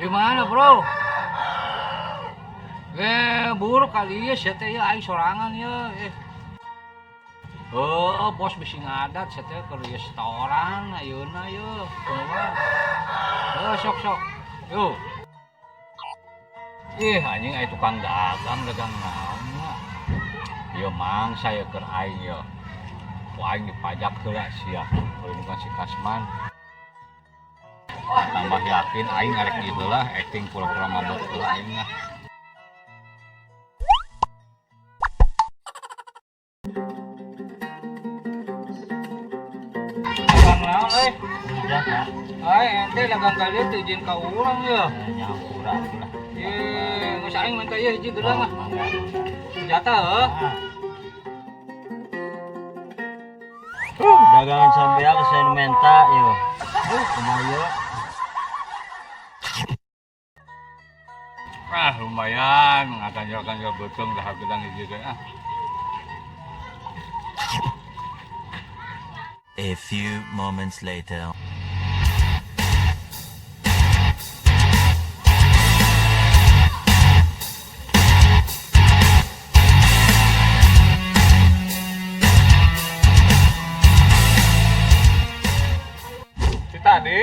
Di mana, Bro? Eh, buruk kali ya sia teh ya aing sorangan ya. Eh. Oh, bos bisi ngadat sia teh keur ieu setoran ayeuna ye. Kumaha? Oh, sok sok. Yuk. Ih, anjing aya tukang dagang, dagang naon nya. Ieu mangsa ya keur aing ya. Ku aing dipajak heula sia. Perlindungan si Kasman. Tambah yakin aing ngarek ieu heula, acting pura-pura mabok heula aing lah. Dagang naon euy? Ai ente dagang ka dieu teu izin ka urang ye. Nyampura lah. Ye, geus aing minta ieu hiji geudang ah. Senjata heuh. Dagangan sampean saya nu menta ieu. Kumaha ieu? Ah, lumayan ngaganjal-ganjal beuteung dah gedang hiji teh ah. A few moments later. Si tadi.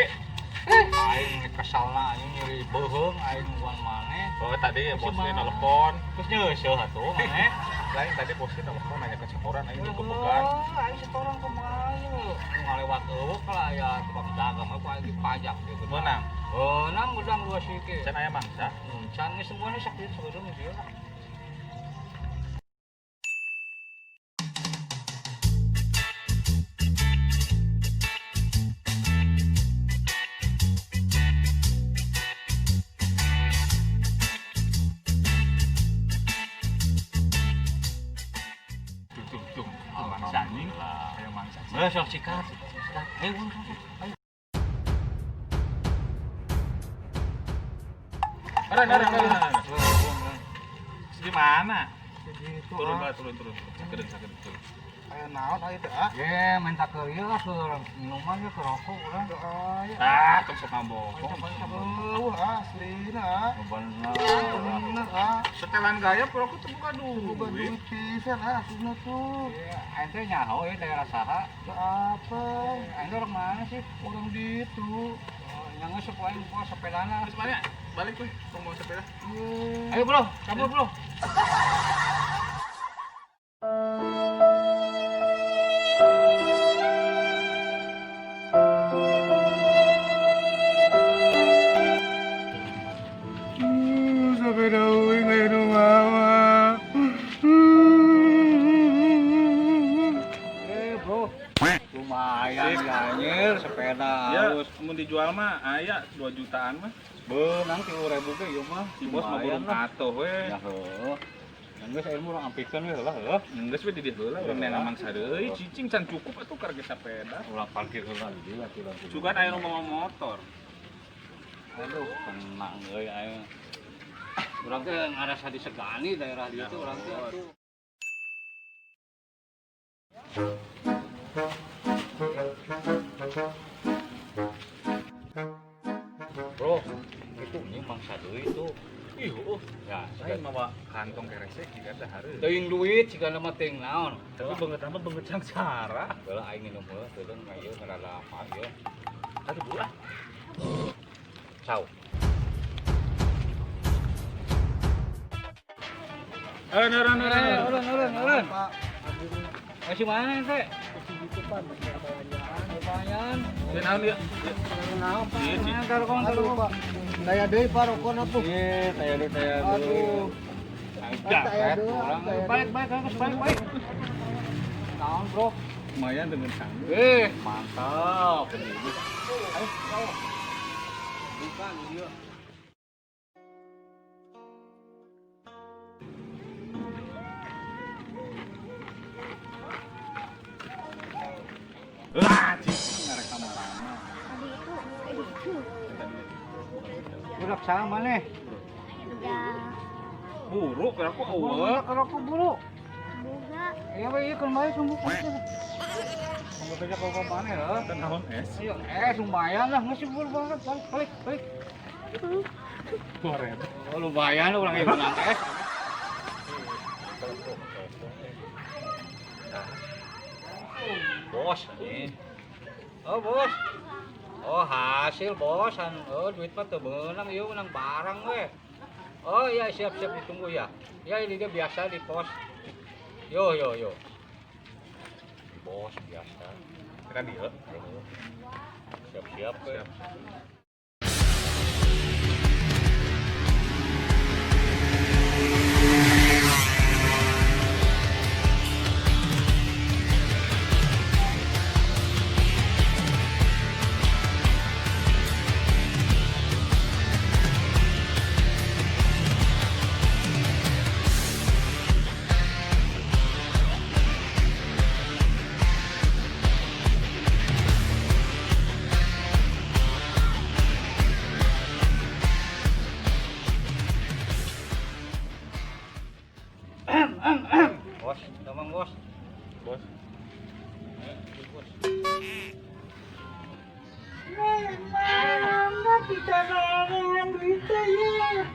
Aing kesalna aing nyeri beuheung aing wan maneh. Oh, tadi bosnya nelpon. Terus nyeuseuh atuh maneh. Lain tadi bosnya nelpon nanya ke setoran aing digebegan. Oh, aing setoran kumaha ieu? Ngalewat eueuh lah aya tukang dagang aku aing dipajak ieu. Meunang. Meunang gedang dua sike. Can aya mangsa. Can geus semuanya sakit sakedeung ieu lah. Tung tung. Mangsa anjing. Aya mangsa. Heuh, sok sikat. Ayo, ayo. Aren aren aren. Di mana? Turun lah, turun turun. Sakedeung sakedeung turun. Aya naon aya teh ah? Ye, minta ke ieu lah ke minuman ya ke rokok urang. Aya. Ah, tong sok ngabokong. Eueuh aslina ah. Bener. Bener ah. Setelan gaya pura aku tuh buka Boga duit. duit pisan ah aslina tuh. Ye, aing teh nyaho ye daerah saha. Teu apa? Aing teh orang mana sih? Orang ditu. Oh, yang geus sok aing bawa sepedana. Terus mana? Balik weh, tong mau sepeda. Ye. Ayo bro, cabut bro. Sepeda uing aya nu mawa. Eh bro, lumayan ya anjir sepeda Ya, halus. mun dijual mah aya 2 jutaan mah. Beunang 3.000 ge ieu mah. Si bos mah Lumayan burung lah. atoh we. Ya heuh. Yang geus aing urang ampikeun we heula heuh. Geus we di dieu heula urang neangan mangsa deui, cicing can cukup atuh karek sepeda. Ulah parkir heula di dieu atuh urang. Sugan aya nu mawa motor. Aduh, kena euy aing. Urang teh ngarasa disegani daerah dieu teh urang teh atuh. Bro, itu ini mangsa deui itu. Ih, heuh. Ya, Aing mawa kantong keresek jiga teh hareuh. teuing duit sigana mah teuing naon. Tapi beungeut mah beungeut sangsara. Heula aing minum heula teuing ieu ngarada apa ieu. Aduh, bu ah. Sau. Eh, eureun eureun Eh, eureun. eureun eureun eureun. Pak, Masih mana ente? gitu Pak, belanjaan. Lumayan. Ieu naon ieu? Naon Pak? Iya, Ci. Taruh Aduh Pak. Taya deui Pak rokona tuh. Iya, taya deui taya deui. Aduh. Taya deui, taya Balik balik balik balik balik. Naon, Bro? Lumayan dengan sanggup. Eh, mantap. Ayo, ayo. Bukan dia. Lah, cicing ngarek ka marana. Tadi itu, itu. Budak sama nih. Udah Buruk aku eueuh. Kalau aku buru. boga. Iya, iya, kan baik kamu. Kamu kerja kau mana ya? Dan naon es? Ayo, lumayan lah, masih buru banget. Balik, balik, balik. 2000. Oh, lumayan urang ieu menang es. Bos, ini. Oh, bos. Oh, hasil bos. Oh, duit mah teu beunang ieu menang barang we. Oh iya, siap-siap ditunggu ya. Ya ini dia biasa di pos. Yo yo yo. Bos biasa. Radio. Siap-siap we. Bos, teman bos. Bos. Bos. Mana kita orang duitnya ya?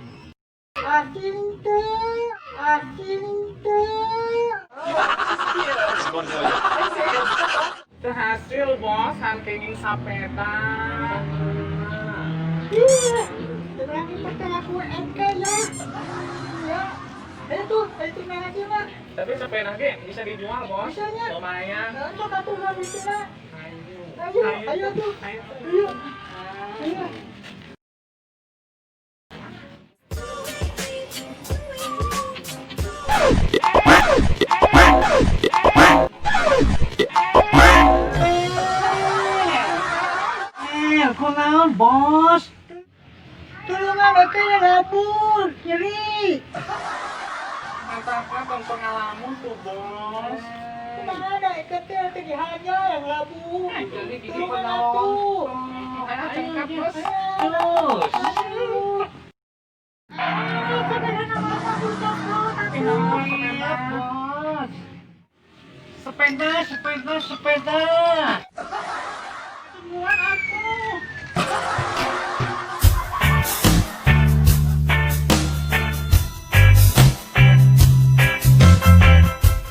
Asin teh, asin teh. Terhasil bos, kenging sapeta. Iya, terang kita aku eke ya. Ya, itu mana sih mah? Tapi sepeda ge bisa dijual bos. Bisanya. Lumayan. Coba tuh nggak bisa. Ayo. Ayo, ayo tuh. Ayo. Ayo. Ayo. Kunaon, Bos? Tulungan aku ya dapur, nyeri. Mantap tong pengalaman tuh bos. Mana ikatnya tagihannya yang labu. Jadi gigi Tulungan penolong. aku. Ayo cengkap bos. Terus. Bos. Sepeda, sepeda, sepeda.